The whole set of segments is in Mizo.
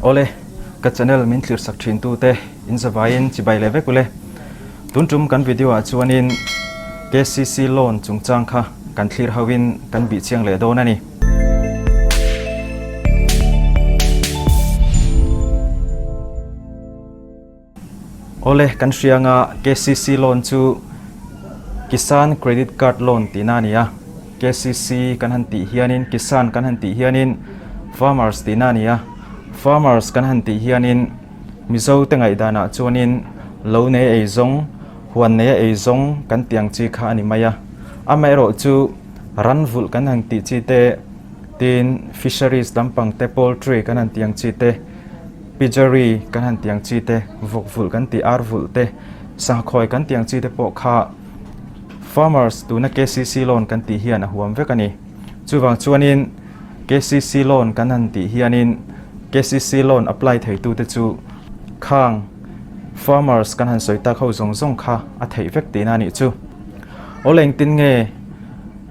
Awle, ka channel min thlir sak thin tute in zavaiin chibai leh vek ule. Tun tum kan video ah chuanin KCC loan chungchang kha kan thlir ho in kan bih chiang leh dawn a ni. Awle, kan hria anga KCC loan chu Kisan Credit Card Loan tihna a ni a. KCC kan han tih hianin Kisan kan han tih hianin Farmers tihna a ni a. Farmers kan han tih hianin Mizo te ngaihdanah chuanin lo nei ei zawng, huan neia ei zawng kan tih ang chi kha a ni mai a. Amaherawhchu ran vulh kan han tih chi te, tin fisheries lampang te, poultry kan han tih ang chi te, Piggery kan han tih ang chi te, vawk vulh kan tih ar vulh te, sangha khawi kan tih ang chi te pawh kha farmers tuna KCC loan kan tih hian a huam vek a ni. Chuvang chuanin KCC loan kan han tih hianin KCC loan apply theitute chu khang farmers kan han sawi tak ho zawng zawng kha a theih vek tihna a nih chu. Awle engtin nge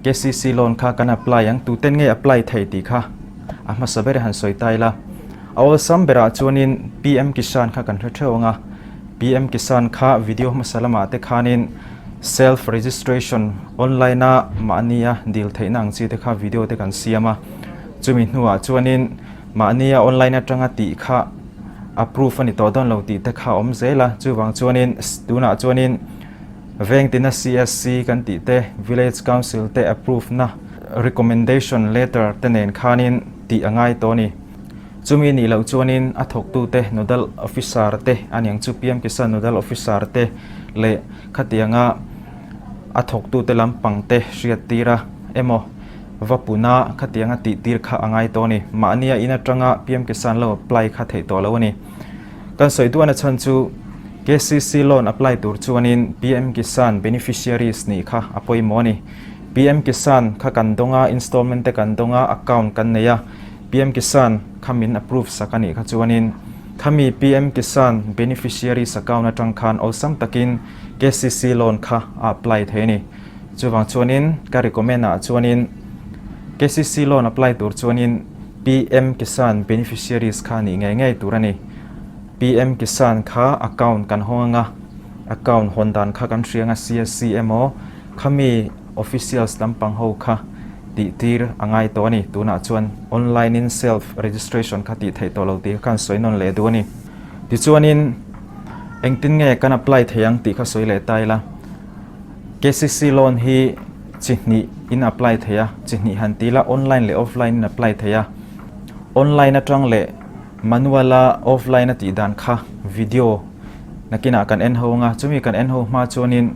KCC loan kha kan apply ang, tuten nge apply thei tih kha a hmasa ber han sawi ta ila. A awlsam berah chuanin PM Kisan kha kan hre theuh ang a, PM Kisan kha video hmasa lamah te khanin self registration online a mahnia dil theihna ang chi te kha video te kan siam a, chumi hnuah chuanin mahnia online atanga tih kha approve a ni tawh dawn lo tih te kha a awm zel a, chuvang chuanin tunah chuanin vengtina CSC kan tih te village council te approve na recommendation letter te nen khanin tih a ngai tawh a ni. Chumi nih loh chuanin a thawktute Nodal Officer te a niang chu PM Kisan Nodal Officer te leh khatianga a thawktute lampang te hriat tir a emaw va puna khatianga tih tir kha a ngai tawh a ni. Mahnia in atanga PM Kisan lo apply kha theih tawh lo a ni. Kan sawi duhna chhan chu KCC loan apply tur chuanin PM Kisan beneficiaries nih kha a pawimawh a ni. PM Kisan kha kan dawng a, installment te kan dawng a, account kan nei a. PM Kisan kha min approve sak a nih kha chuanin khami PM Kisan beneficiaries account atang khan awlsam takin KCC loan kha a apply thei a ni. Chuvang chuanin ka recommend ah chuanin KCC loan apply tur chuanin PM Kisan beneficiaries kha nih ngei ngei tur a ni. PM Kisan kha account kan hawng anga account hawn dan kha kan hria anga CSC emaw khami officials lampang ho kha tih tir a ngai tawh a ni. Tunah chuan online in self registration kha tih theih tawh lo tih kha khan sawi nawn leh duh a ni. Tichuanin engtin nge kan apply thei ang tih kha sawi leh ta ila. KCC loan hi chi hnih in apply thei a, chi hnih han ti ila online leh offline in apply thei a. Online atang leh manual a offline a tih dan kha video nakinah kan en ho ang a, chumi kan en ho hma chuanin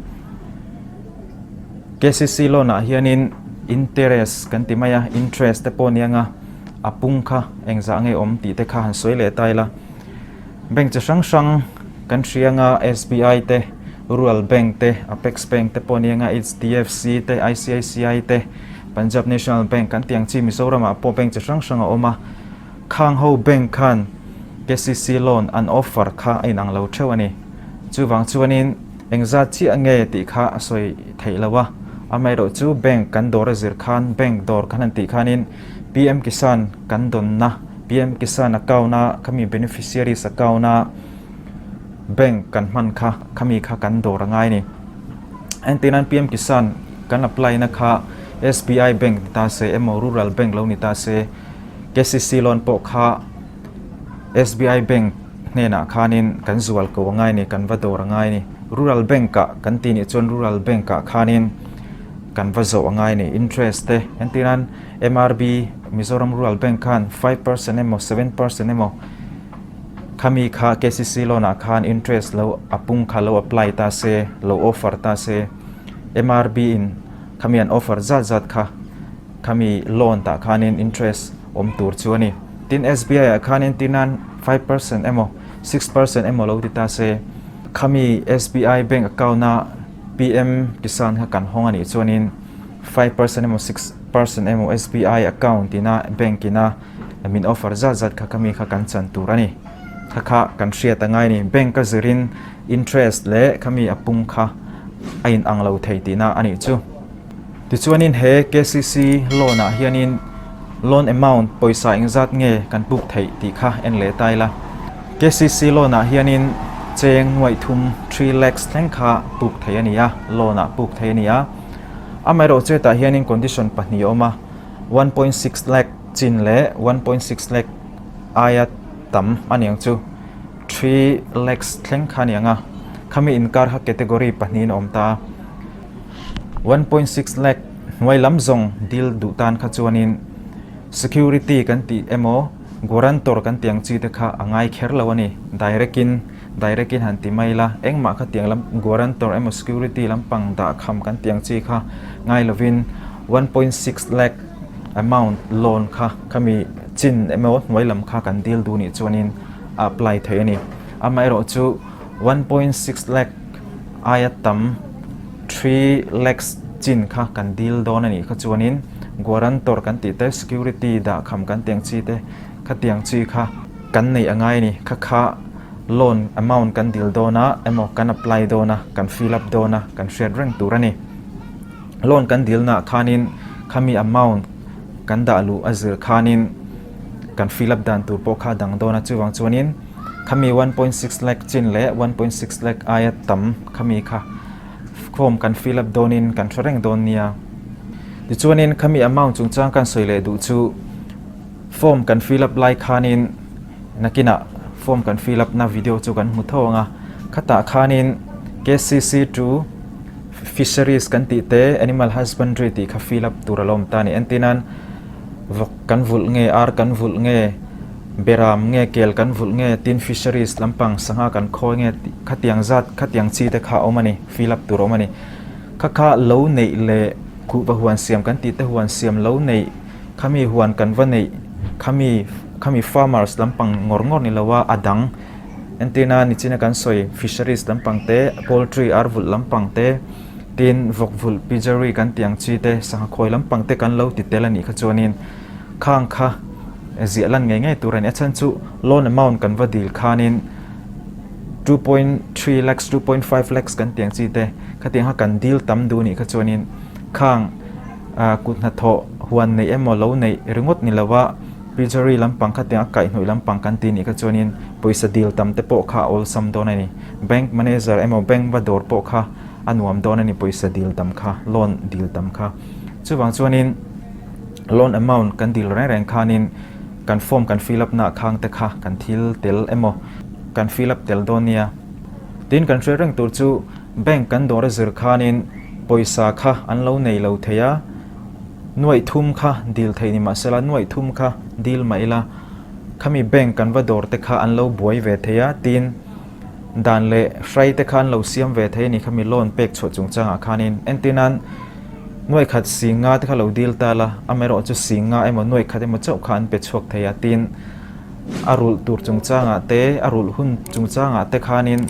KCC loan ah hianin interest kan ti mai a, interest te pawh nia nga a pung kha engzah nge awm tih te kha han sawi leh ta ila. Bank chi hrang hrang kan hria nga SBI te, Rural Bank te, Apex Bank te pawh nia nga HDFC te, ICICI te, Punjab National Bank kan tih ang chi Mizoram ah pawh bank chi hrang hrang a awm a. Khang ho bank khan KCC loan an offer kha a inang lo theuh a ni. Chuvang chuanin engzat chiah nge tih kha a sawi theih lo a, amaherawh chu bank kan dawr a zir khan bank dawr kan han tih khanin PM Kisan kan dawnna PM Kisan account a khami beneficiaries account a bank kan hman kha khami kha kan dawr a ngai a ni. Engtin an PM Kisan kan apply na kha SBI bank ni ta se emaw rural bank lo ni ta se KCC loan pawh kha SBI bank hnenah khanin kan zual ko a ngai a ni, kan va dawr a ngai a ni. Rural bank ah kan tih nih chuan rural bank ah khanin kan va zawh a ngai a ni. Interest te entirnan MRB Mizoram Rural Bank khan 5% emaw 7% emaw khami kha KCC loan ah khan interest lo a pung kha lo apply ta se, lo offer ta se MRB in khami an offer zat zat kha khami loan tah khanin interest awm tur chu a ni. Tin SBI ah khanin tinan 5% emaw 6% emaw lo ti ta se khami SBI bank account a PM Kisan kha kan hawng a nih chuanin 5% emaw 6% emaw SBI account ina bank ina min offer zat zat kha khami kha kan chan tur a ni. Kha kha kan hriat a ngai a ni. Bank a zirin interest leh khami a pung kha a in ang lo thei tihna a nih chu. Tichuanin he KCC loan ah hianin. Loan amount, pawisa engzat nge kan puk theih tih kha en leh ta ila. KCC loan ah hianin cheng nuaih thum, three lakhs, thleng kha puk theih a ni a, loan ah puk theih a ni a. Amaherawh chetah hianin condition pahnih a awm a, 1.6 lakh chin leh 1.6 lakh aia tam a niang chu three lakhs thleng kha a ni ang a, khami inkar kha category pahnihin a awm ta a. 1.6 lakh hnuai lam zawng dil duh tan kha chuanin security kan tih emaw guarantor kan tih ang chi te kha a ngai kher lo a ni. Direct in direct in han ti mai ila engmah kha tiang lam guarantor emaw security lampang dah kham kan tih ang chi kha ngai lovin 1.6 lakh amount loan kha khami chin emaw hnuai lam kha kan dil duh nih chuanin a apply theih a ni. Amaherawhchu 1.6 lakh aia tam 3 lakhs chin kha kan dil dawn a nih kha chuanin guarantor kan tih te security dah kham kan tih ang chi te khatiang chi kha kan neih a ngai a ni. Kha kha loan amount kan dil dawn a emaw kan apply dawn a kan fill up dawn a kan hriat reng tur a ni. Loan kan dilnaah khanin khami amount kan dah luh a zir khanin kan fill up dan tur pawh kha a dang dawn a chuvang chuanin khami 1.6 lakh chin leh 1.6 lakh aia tam khami kha form kan fill up dawnin kan hre reng dawn nia. Tichuanin khami amount chungchang kan sawi leh duh chu form kan fill up lai khanin nakinah form kan fill up na video chu kan hmu tho ang a, khatah khanin KCC to Fisheries kan tih te Animal Husbandry tih kha fill up tur a lo awm ta a ni. Entirnan vawk kan vulh nge, ar kan vulh nge, beram nge, kel kan vulh nge, tin fisheries lampang sangha kan khawi nge tih khatiang zat khatiang chi te kha a awm a ni, fill up tur a awm a ni. Kha kha lo neih leh khuhva huan siam kan tih te huan siam lo neih khami huan kan va neih khami khami farmers lampang ngawr ngawr ni lo a, a dang. Entirna nichina kan sawi fisheries lampang te, poultry ar vulh lampang te, tin vawk vulh piggery kan tih ang chi te, sangha khawi lampang te kan lo ti tel a nih kha chuanin khang kha ziah lan ngei ngei tur a ni. A chhan chu loan amount kan va dil khanin 2.3 lakhs, 2.5 lakhs kan tih ang chi te khatiang kha kan dil tam duh a nih kha chuanin khang kut hnathawh huan neih emaw lo neih ringawt ni lova Piggery lampang kha tiang a kaihhnawih lampang kan ti nih kha chuanin pawisa dil tam te pawh kha a awlsam dawn a ni. Bank manager emaw bank va dawr pawh kha a nuam dawn a ni pawisa dil tam kha, loan dil tam kha. Chuvang chuanin loan amount kan dil reng reng khanin kan form kan fill up na khang te kha kan thil tel emaw kan fill up tel dawn nia. Tin kan hre reng tur chu bank kan dawr a zir khanin pawisa kha an lo nei lo thei a. Nuaih thum kha dil theih ni mahsela nuaih thum kha dil mah ila khami bank kan va dawr te kha an lo buai ve thei a tin dan leh hrai te kha an lo siam ve thei a ni khami loan pek chhuah chungchangah khanin entir nan nuaih khat sing nga te kha lo dil ta la amaherawh chu sing nga emaw nuaih khat emaw chauh kha an pe chhuak thei a tin a rulh tur chungchangah te a rulh hun chungchangah te khanin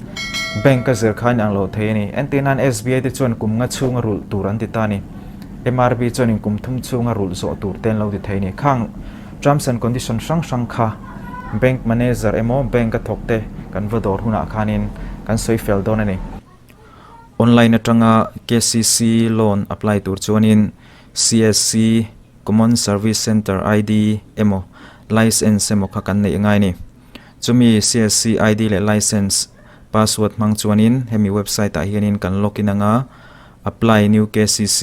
bank a zir kha a inang lo thei a ni entir nan SBI te chuan kum nga chhunga rulh tur an ti ta a ni. MRB chuanin kum thum chhunga rulh zawh tur te an lo ti thei a ni. Khang terms and condition hrang hrang kha bank manager emaw bank a thawk te kan va dawr hunah khanin kan sawi fel dawn a ni. Online atanga KCC loan apply tur chuanin CSC, Common Service Centre ID, emaw Licence emaw kha kan neih ngai a ni. Chumi CSC ID leh Licence password hmang chuanin hemi website ah hianin kan login anga Apply new KCC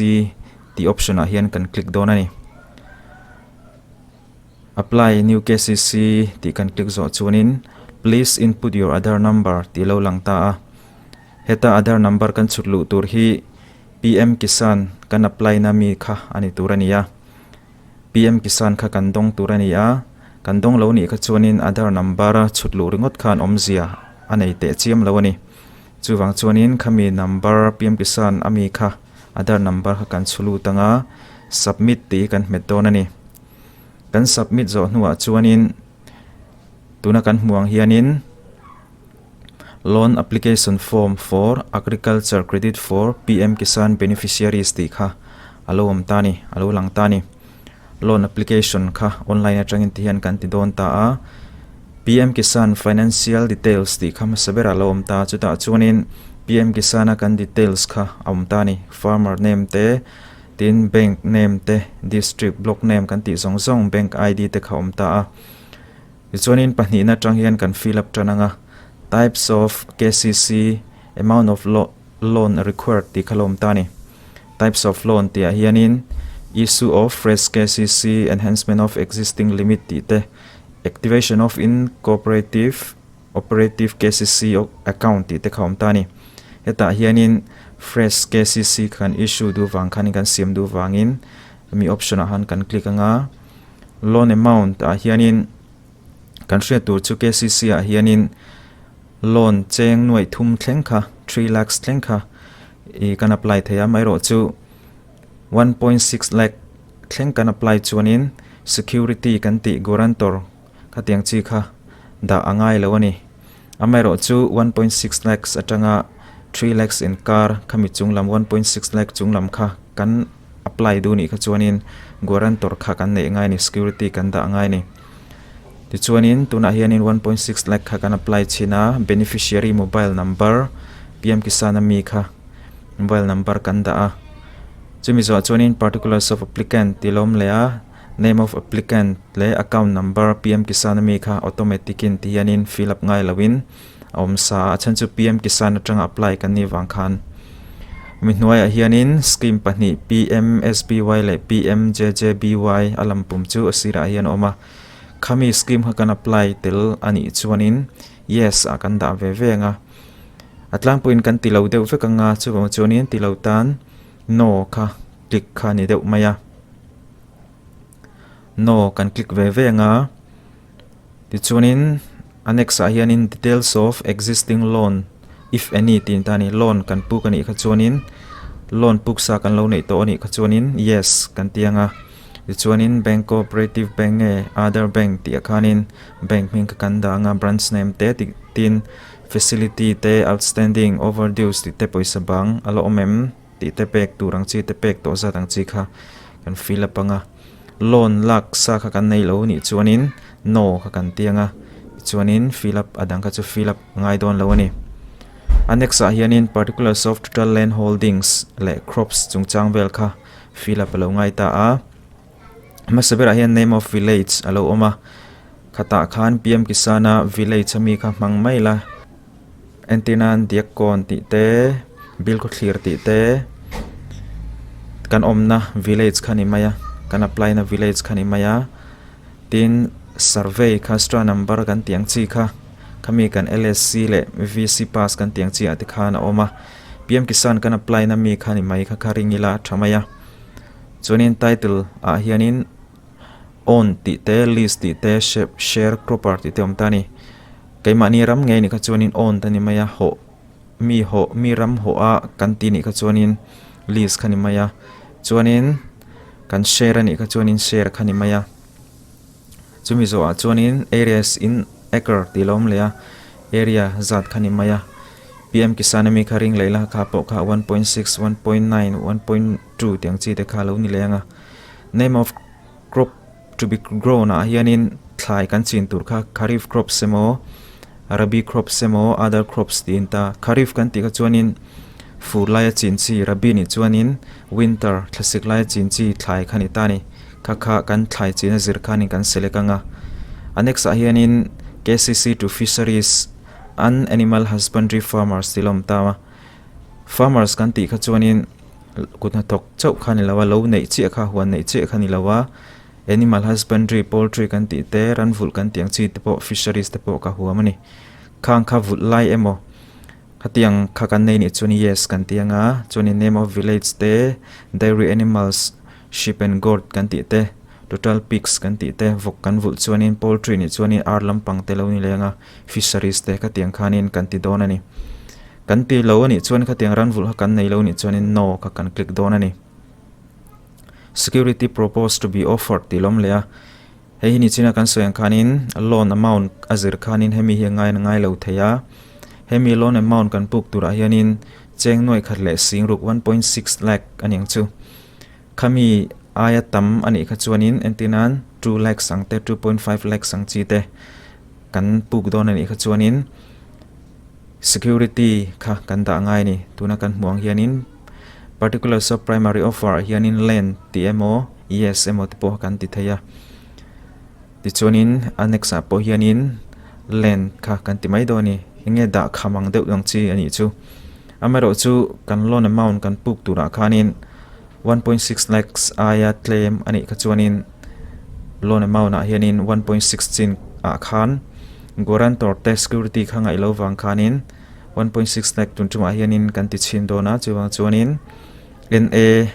tih option ah hian kan click dawn a ni. Apply new KCC tih kan click zawh chuanin Please input your Aadhaar number tih lo lang ta a. Heta Aadhaar number kan chhut luh tur hi PM Kisan kan apply na mi kha a ni tur a ni a. PM Kisan kha kan dawng tur a ni a, kan dawng lo nih kha chuanin Aadhaar number a chhut luh ringawt khan awmzia a nei teh chiam lo a ni. Chuvang chuanin khami number PM Kisan a mi kha Aadhaar number kha kan chhu lut anga submit tih hi kan hmet dawn a ni. Kan submit zawh hnuah chuanin tuna kan hmuh ang hianin Loan application form for agriculture credit for PM Kisan beneficiaries tih kha a lo awm ta a ni, a lo lang ta a ni. Loan application kha online atangin ti hian kan ti dawn ta a, PM Kisan Financial Details tih kha hmasa berah a lo awm ta a, chutah chuanin PM Kisan a kan details kha a awm ta a ni, farmer name te, Tin, bank name te, district, block name kan tih zawng zawng bank ID te kha awm ta a. Tichuanin pahnihna atang hian kan fill up tan ang a, types of KCC, amount of loan required tih kha la awm ta a ni. Types of loan tih ah hianin issue of fresh KCC, enhancement of existing limit tih te, activation of incorporative operative KCC account tih te kha awm ta a ni. Hetah hianin fresh KCC kha kan issue duh vang khanin kan siam duh vangin mi option ah khan kan click ang a. Loan amount ah hianin kan hriat tur chu KCC ah hianin loan cheng nuaih thum thleng kha 3 lakhs thleng kha ih kan apply thei a amaherawhchu 1.6 lakh thleng kan apply chuanin security kan tih guarantor Khatiang chi kha dah a ngai lo a ni. Amaherawhchu 1.6 lakhs atanga 3 lakhs inkar khami chunglam 1.6 lakh chunglam kha kan apply duh nih kha chuanin guarantor kha kan neih ngai a ni, security kan dah ngai a ni. Tichuanin tunah hianin 1.6 lakh kha kan apply chhin a, beneficiary mobile number PM Kisan ami kha mobile number kan dah a. Chumi zawhah chuanin particulars of applicant tih lawm leh a. Name of applicant leh account number PM Kisan ami kha automatic in ti hianin fill up ngai loin a awm sa a, a chhan chu PM Kisan atanga apply kan nih vang khan mi hnuaiah hianin scheme pahnih PMSBY leh PMJJBY a lam pum chu a sirah hian a awm a, khami scheme kha kan apply tel a nih chuanin yes ah kan dah ve ve ang a, a tlangpuiin kan ti lo deuh vek ang a chuvang chuanin ti lo tan no kha click kha a ni deuh mai a. No kan click ve ve ang a tichuanin a next ah hianin details of existing loan if any tih ta a ni loan kan puk a nih kha chuanin loan puk sa kan lo neih tawh a nih kha chuanin yes kan ti ang a tichuanin bank cooperative bank nge other bank tih ah khanin bank hming kha kan dah ang a branch name te tih tin facility te outstanding overdues tih te pawisa bang a la awm em. Tih te pek tur ang chi te pek tawh zat ang chi kha kan fill up ang a, loan lak sa kha kan nei lo nih chuanin no kha kan ti ang a, tichuanin fill up a dang kha chu fill up a ngai dawn lo a ni. A next ah hianin particulars of total land holdings leh crops chungchang vel kha fill up a lo ngai ta a, hmasa berah hian name of village a lo awm a, khatah khan PM Kisan-a village ami kha hmang mai la. Entir nan Diakkawn tih te Bilkhawthlir tih te kan awmna village kha ni mai a kan apply na village kha ni mai a tin survey khastra number kan tih ang chi kha khami kan L_S_C leh V_C pass kan tih ang chi ah te khan a awm a P_M Kisan kan apply na mi kha ni mai kha kha ring ila a tha mai a chuanin title ah hianin own tih te list tih te share cropper tih te a awm ta a ni. Keimahni ram ngei nih kha chuanin owned a ni mai a, hawh mi hawh mi ram hawh a kan tih nih kha chuanin lease kha ni mai a, chuanin kan share a nih kha chuanin share kha ni mai a, chumi zawhah chuanin areas in acre tih lo awm leh a, area zat kha ni mai a, PM Kisan ami kha ring leh ila kha pawh kha 1.6, 1.9, 1.2 tih ang chi te kha a lo ni leh ang a, name of crop. To be grown ah hianin thlai kan chin tur kha kharif crops emaw rabi crops emaw other crops tiin ta kharif kan tih kha chuanin fur laia chin chi rabi nih chuanin winter thlasik laia chin chi thlai kha ni ta a ni kha kha kan thlai china zir khanin kan select ang a a next ah hianin KCC to fisheries and animal husbandry farmers tih a lo awm ta a farmers kan tih kha chuanin. Kut hnathawk chauh kha a ni lo a, lo neih chiah kha, huan neih chiah kha a ni lo a, animal husbandry, poultry kan tih te, ran vulh kan tih ang chi te pawh, fisheries te pawh ka huam a ni. Khang kha vulh lai emaw khatiang kha kan nei nih chuan yes kan ti ang a, chuanin name of village te, dairy animals, sheep and goat kan tih te, total pigs kan tih te, vawk kan vulh chuanin poultry nih chuanin ar lampang te lo ni leng a, fisheries te khatiang khanin kan ti dawn a ni. Kan ti lo a nih chuan khatiang ran vulh kha kan nei lo nih chuanin no kha kan click dawn a ni. Security proposed to be offered tih lawm leh a, hei hi nichina kan sawi ang khanin loan amount a zir khanin hemi hi a ngai ngai lo thei a, hemi loan amount kan puk turah hianin cheng nuaih khat leh sing ruk 1.6 lakh a ni ang chu. Khami aia tam a nih kha chuanin entir nan 2 lakhs ang te 2.5 lakhs ang chi te kan puk dawn a nih kha chuanin Security kha kan dah ngai a ni. Tuna kan hmuh ang hianin Particulars of primary offer ah hianin land tih emaw yes emaw te pawh kan ti thei a. Tichuanin annex ah pawh hianin land kha kan ti mai dawn a ni. Enge dah kham ang deuh ang chi a nih chu. Amaherawhchu kan loan amount kan puk turah khanin 1.6 lakhs aia tlem a nih kha chuanin loan amount ah hianin 1.6 chin ah khan guarantor te security kha ngaih lo vang khanin 1.6 lakh tun tumah hianin kan ti chhin dawn a chuvang chuanin N_A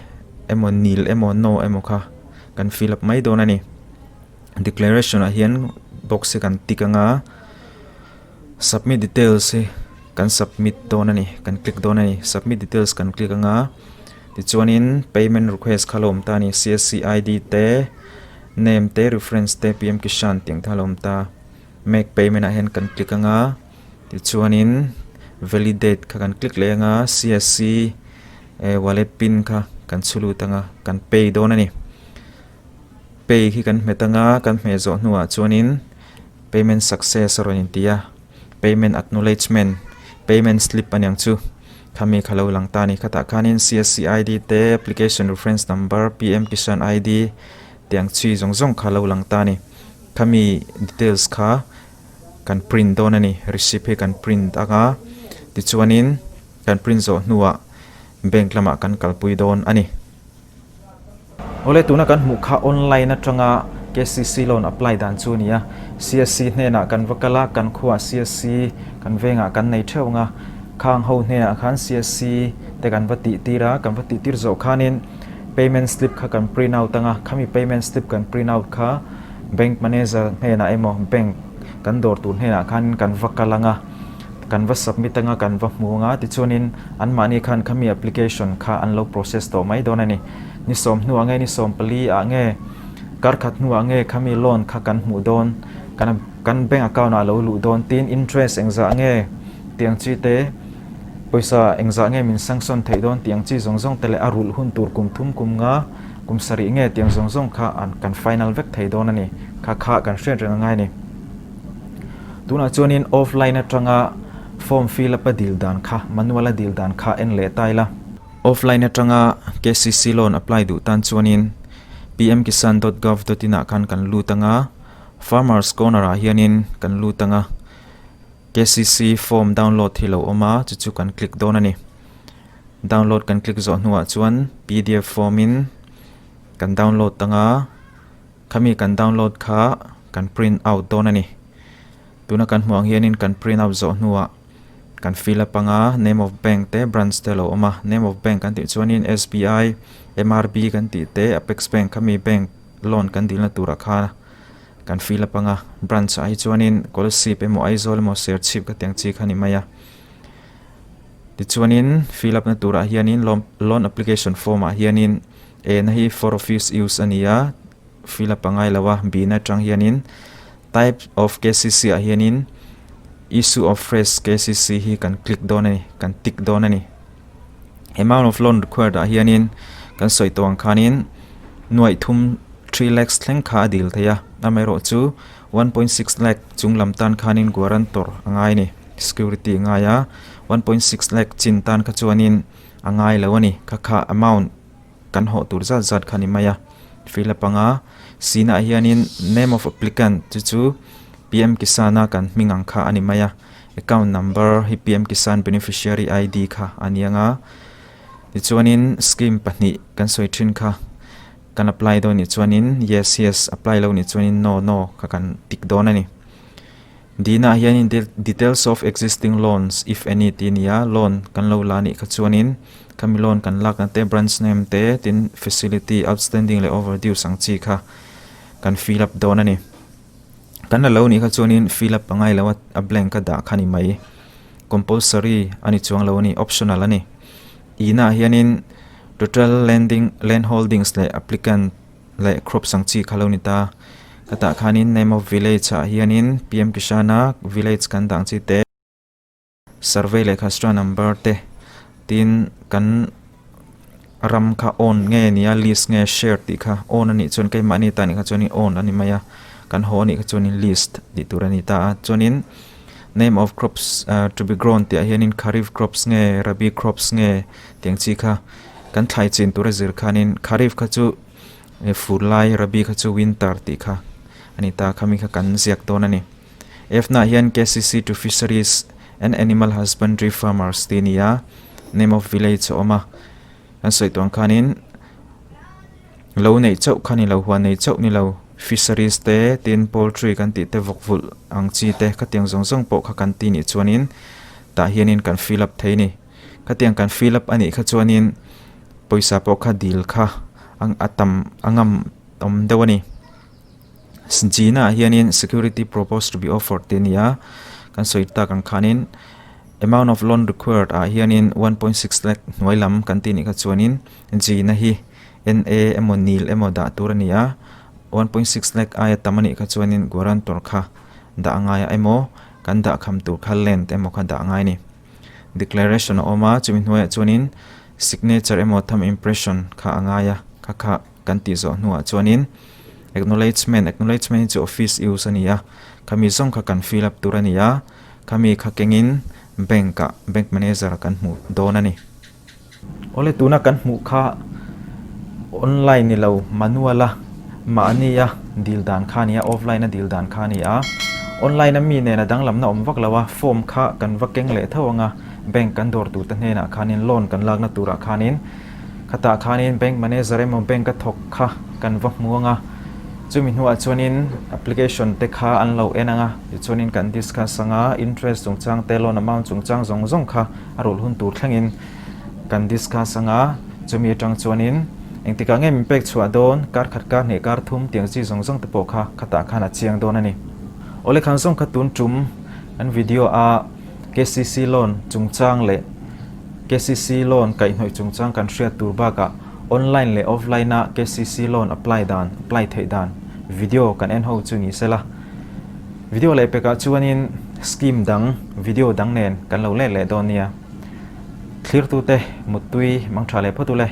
emaw nil emaw no emaw kha kan fill up mai dawn a ni. Declaration ah hian box hi kan tick anga submit details hi kan submit dawn a ni kan click dawn a ni submit details kan click anga tichuanin payment request kha a lo awm ta a ni C_S_C I_D te name te reference te P_M Kishan tih ang te kha a lo awm ta make payment ah hian kan click anga tichuanin validate kha kan click leh anga C_S_C wallet pin kha kan chhu lut anga kan pay dawn a ni. Pay hi kan hmet anga kan hmeh zawh hnuah chuanin payment success a rawn inti a, payment acknowledgement, payment slip a niang chu khami kha lo lang ta a ni. Khatah khanin CSC ID te, application reference number, PM Kisan ID tiang chi zawng zawng kha lo lang ta a ni. Khami details kha kan print dawn a ni, receipt hi kan print anga tichuanin kan print zawh hnuah bank lamah kan kalpui dawn a ni. Awle tuna kan hmuh kha online atanga KCC loan apply dan chu a ni a, CSC hnenah kan va kal a, kan khuaah CSC kan vengah kan nei theuh ang a, khang ho hnenah khan CSC te kan va tih tir a, kan va tih tir zawh khanin payment slip kha kan print out ang a, khami payment slip kan print out kha bank manager hnenah emaw bank kan dawr tur hnenah khanin kan va kal ang a. Kan va submit anga kan va hmu anga tichuanin anmahni khan khami application kha an lo process tawh mai dawn a ni. Ni sawm hnuah nge ni 14 ah nge kar khat hnuah nge khami loan kha kan hmuh dawn kan kan bank account ah a lo luh dawn tin interest engzah nge tih ang chi te pawisa engzah nge min sanction theih dawn tih ang chi zawng zawng te leh a rulh hun tur kum thum kum nga kum sarih nge tih ang zawng zawng kha an kan final vek thei dawn a ni. Kha kha kan hriat reng a ngai a ni. Tunah chuanin offline atanga form fill up a dil dan kha, manual a dil dan kha en leh ta ila. Offline atanga KCC loan apply duh tan chuanin pmkisan dot gov dot in ah khan kan lut anga, Farmers Corner ah hianin kan lut anga, KCC form download hi lo awm a, chu chu kan click dawn a ni. Download kan click zawh hnuah chuan pdf form in kan download anga, Khami kan download kha kan print out dawn a ni. Tuna kan hmuh ang hianin kan print out zawh hnuah kan fill up anga name of bank te branch te a lo awm a. Name of bank kan tih chuanin SBI, MRB kan tih te Apex Bank khami bank loan kan dilna turah kha kan fill up anga. Branch ah hi chuanin Kolasib emaw Aizawl emaw Serchhip ka tih ang chi kha a ni mai a. Tichuanin fill up na turah hianin loan application form ah hianin E na hi for office use a ni a, fill up a ngai lo a, B na atang hianin type of KCC ah hianin issue of fresh KCC hi kan click dawn a ni, kan tick dawn a ni. Amount of loan required ah hianin kan sawi tawh ang khanin nuaih thum 3 lakhs thleng kha a dil thei a, amaherawhchu 1.6 lakh chung lam tan khanin guarantor a ngai a ni, security a ngai a, 1.6 lakh chin tan kha chuanin a ngai lo a ni, kha kha amount kan hawh tur zat zat kha a ni mai a fill up anga sinah hianin name of applicant chu chu P_M Kisan a kan hming ang kha a ni mai a account number hi P_M Kisan beneficiary I_D kha a ni anga tichuanin scheme pahnih kan sawi thin kha kan apply dawn nih chuanin yes yes apply lo nih chuanin no no kha kan tick dawn a ni. Dina ah hianin details of existing loans if any tih a ni a, loan kan lo la anih kha chuanin khami loan kan lakna te branch name te tin facility outstanding leh overdue ang chi kha kan fill up dawn a ni. Kan la lo nih kha chuanin fill up a ngai lo a, a blank a dah kha a ni mai. Compulsory a ni chuang lo a ni, optional a ni. Ina ah hianin total lending land holdings leh applicant leh crops ang chi kha lo ni ta. Ka tah khanin name of village ah hianin PM Kisan a village kan dah ang chi te survey leh khastra number te tin kan ram kha own nge nia list nge share tih kha own a nih chuan keimahni ta nih kha chuanin own a ni mai a kan haw a nih kha chuanin list tih tur a ni ta a chuanin name of crops to be grown tih ah hianin kharif crops nge rabi crops nge tih ang chi kha. Kan thlai chin tur a zir khanin Kharif kha chu fur lai, Rabi kha chu winter tih kha a ni ta. Khami kha kan ziak dawn a ni. F-naah hian KCC to Fisheries and Animal Husbandry Farmers tih a ni a, name of village a awm a. Kan sawi tuang khanin lo neih chauh kha ni lo, huan nei chauh ni lo, fisheries te, tin poultry kan tih te, vawk vulh ang chi te khatiang zawng zawng pawh kha kan ti nih chuanin tah hianin kan fill up thei a ni. Khatiang kan fill up a nih kha chuanin pawisa pawh kha dil kha a tam a ngam awm deuh a ni. Gina ah hianin security proposed to be offered tih a ni a, kan sawi tak ang khanin amount of loan required ah hianin 1.6 lakh hnuai lam kan tih nih kha chuanin Gina hi NA emaw nil emaw dah tur a ni a, 1.6 lakh aia tam a nih kha chuanin guarantor kha dah a ngai a emaw kan dah kham tur kha land emaw kha dah a ngai a ni. Declaration a awm a, chumi hnuaiah chuanin signature emaw thumb impression kha a ngai a, kha kha kan tih zawh hnuah chuanin acknowledgement, acknowledgement hi chu office use a ni a, khami zawng kha kan fill up tur a ni a, khami kha kengin bank ah bank manager kan hmuh dawn a ni. Awle tuna kan hmuh kha online ni lo manual a mahni a dil dan kha a ni a, offline a dil dan kha a ni a, online a mi nena danglamna awm vak lo a, form kha kan va keng leh tho ang a, bank kan dawr tur te hnenah khanin loan kan lakna turah khanin Khatah khanin bank manager emaw bank a thawk kha kan va hmu ang a, chumi hnuah chuanin application te kha an lo en ang a, tichuanin kan discuss ang a, interest chungchang te loan amount chungchang zawng zawng kha a rulh hun tur thlengin kan discuss ang a, chumi atang chuanin engtikah nge min pek chhuah dawn, kar khat kar hnih kar thum tiang chi zawng zawng te pawh kha khatah khan a chiang dawn a ni. Awle khan zawng kha tun tum kan video a KCC loan chungchang leh KCC loan kaihhnawih chungchang kan hriat tur bakah online leh offline a KCC loan apply dan, apply theih dan video kan en ho chu ni sela. Video leh pekah chuanin scheme dang video dang nen kan lo let leh dawn nia. Thlirtute muttui mangtha leh phawt ule.